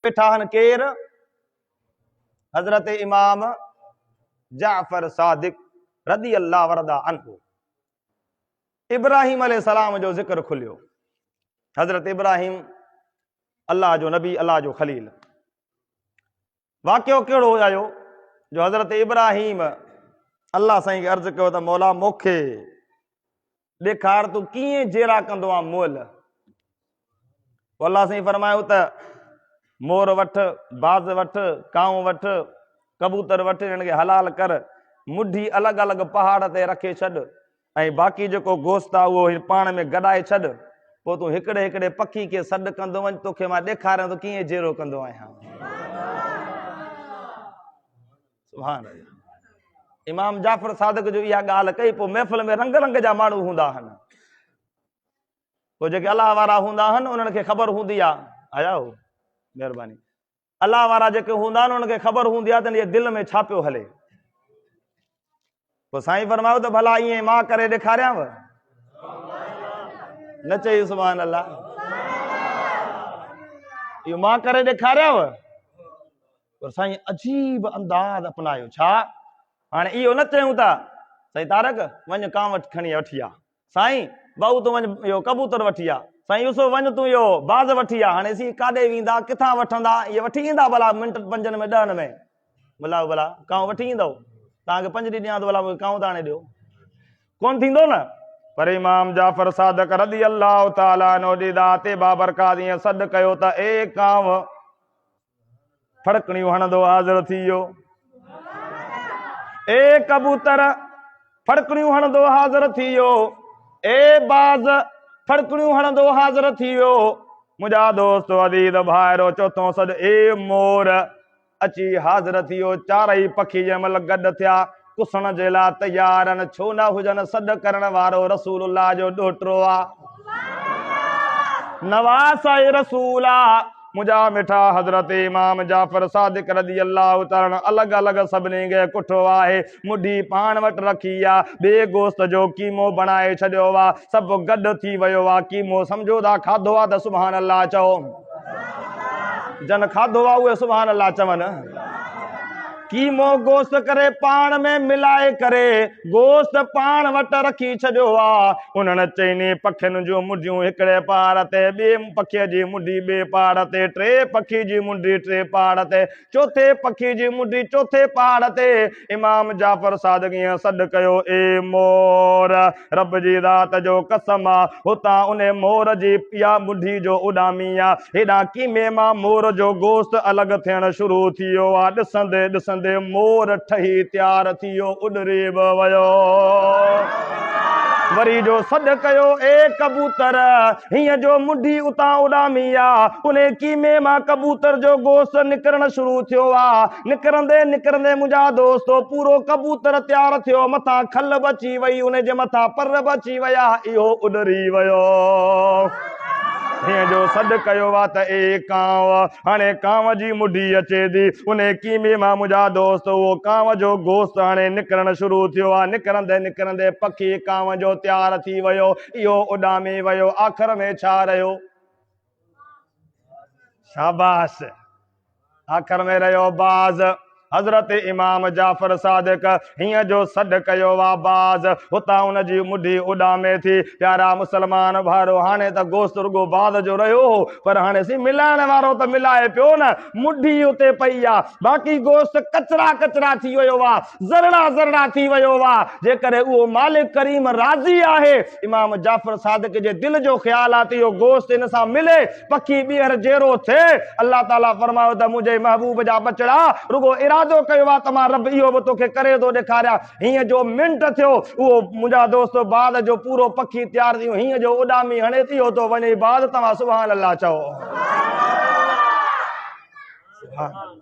ويٺا آهن ڪير؟ حضرت امام جعفر صادق رضي الله ورضا عنه. ابراهيم عليه السلام جو ذڪر کليو. حضرت ابراهيم الله جو نبي، الله جو خليل. واقعو ڪهڙو آيو جو حضرت ابراهيم الله سائين کي عرض ڪيو ته مولا موکي ڏيکار تون ڪيئن جيرا ڪندو آن مئل. پوء الله سائين فرمايو ته مور وٺ، باز وٺ، ڪانء وٺ، ڪبوتر وٺ، انهن کي حلال ڪر، مڍي الڳ الڳ پهاڙ تي رکي ڇڏ ۽ باقي جيڪو گوشت آ اهو پاڻ ۾ گڏائي ڇڏ، پوء تون هڪڙي هڪڙي پکي کي سڏ ڪندو وڃ، توکي مان ڏيکاريان ٿو ڪيئن جيرو ڪندو آهيان. سبحان الله. امام جعفر صادق جو اها ڳالهه ڪئي، پوء محفل ۾ رنگ رنگ جا ماڻهو هوندا آهن. پوء جيڪي الله وارا هوندا آهن انهن کي خبر هوندي آهي، آيا هو مهرباني، الله وارا جيڪي هوندا آهن انهن کي خبر هوندي آهي ته ان جي دل ۾ ڇا پيو هلي. پوء سائين فرمايو ته ڀلا ائين مان ڪري ڏيکاريانو؟ نه چئي سبحان الله، اهو مان ڪري ڏيکاريانو؟ پر سائين عجيب انداز اپنايو. ڇا هاڻي اهو نه چيون ته سائين طارق وڃ ڪانء وٺ کڻي وٺي آ، سائين بائو تون وڃ اهو ڪبوتر وٺي آ، سائين يوسف وڃ تون اهو باز وٺي آ. هاڻي اسين ڪاڏي ويندا، ڪٿان وٺندا؟ اهي وٺي ايندا ڀلا منٽ پنجن ۾ ڏهن ۾؟ ڀلا ڀلا ڪانء وٺي ايندو؟ توهان کي پنج ڏينهن ڏيان ٿو، ڀلا مون کي ڪانء ته آڻي ڏيو. ڪونه ٿيندو نه. پر امام جعفر صادق رضي الله تعالٰي عنه جي ذات بابرڪات ائين سڏ ڪيو ته اي ڪانء، ڦڙڪڻيون هڻندو حاضر ٿي ويو. اي ڪبوتر، ڦڙڪڻيون هڻندو حاضر ٿي ويو. اي باز، ڦڙڪڻيون هڻندو حاضر ٿي ويو. منهنجا دوست عزيز ڀائرو، چوٿون سڏ اي مور، اچي حاضر ٿي ويو. چارئي پکي جنهن مهل گڏ ٿيا، ڪسڻ جي لاء تيار آهن، ڇو نه هجن، سڏ ڪرڻ وارو رسول الله جو ڏوهٽو آ، نواس رسول آ. منهنجا مٺا حضرت امام جعفر صادق رضي الله تعالٰي عنه الڳ الڳ سڀني کي ڪٺو آهي، مڍي پاڻ وٽ رکي آ، ٻئي گوشت جو قيمو بڻائي ڇڏيو آ، سڀ گڏ ٿي ويو آ، قيمو سمجهو ٿا کاڌو آ ته سبحان الله چئو، جن کاڌو آ اهي سبحان الله چون. قيمو گوشت ڪري پاڻ ۾ ملائي ڪري گوشت پاڻ وٽ رکي ڇڏيو آ. انهن چئني پکين جون منڍيون هڪڙي پهاڙ تي، ٻئي پکيء جي منڍي ٻئي پهاڙ تي، ٽئين پکي جي منڍي ٽئين پهاڙ تي، چوٿين پکي جي منڍي چوٿين پهاڙ تي. امام جعفر صادق ائين سڏ ڪيو، اي مور! رب جي ذات جو قسم آ، هتان انهي مور جي اها منڍي جو اڏامي آ، هيڏانهن قيمي مان مور جو گوشت الڳ ٿيڻ شروع ٿي ويو آ، ڏسندي ڏسندي مور ٺهي تيار ٿي ويو، اڏري به ويو. وري جو سڏ ڪيو، اي ڪبوتر! هينئن جو منڍي اتان اڏامي آ، انهي قيمي مان ڪبوتر جو گوشت نڪرڻ شروع ٿيو آ، نڪرندي نڪرندي منهنجا دوستو پورو ڪبوتر تيار ٿيو، مٿان کل به اچي وئي، ان جي مٿان پر به اچي ويا، اهو اڏري ويو. هينئن جو سڏ ڪيو آ ته اي ڪانء! هاڻي ڪانء جي مڍي اچي ٿي. انهي قيمي مان منهنجا دوست اهو ڪانء جو گوشت هاڻي نڪرڻ شروع ٿيو آ. نڪرندي نڪرندي پکي ڪانء جو تيار ٿي ويو. اهو اڏامي ويو. آخر ۾ ڇا رهيو؟ شاباش! آخر ۾ رهيو باز. حضرت امام جعفر صادق هيئن جو سڏ ڪيو وا باز، هتان ان جي مڍي اڏامي ٿي. پيارا مسلمان ڀائرو، هاڻي ته گوشت رڳو باز جو رهيو هو، پر هاڻي سين ملائڻ وارو ته ملائي پيو نه، مڍي اتي پئي آ، باقي گوشت ڪچرا ڪچرا ٿي ويو وا، ذرڙا ذرڙا ٿي ويو وا. جيڪڏهن اهو مالڪ ڪريم راضي آهي، امام جعفر صادق جي دل جو خيال آ ته اهو گوشت ان سان ملي، پکي ٻيهر جيئرو ٿئي. الله تعاليٰ فرمايو ته منهنجي محبوب جا ٻچڙا! رڳو ارادو ڪيو آ ته مان رب اهو به توکي ڪري ٿو ڏيکاريان. هينئن جو منٽ ٿيو، اهو منهنجا دوست باز جو پورو پکي تيار ٿي ويو. هينئن جو اڏامي هڻي ٿي، اهو ٿو وڃي باز. توهان سبحان الله چئو. سبحان الله.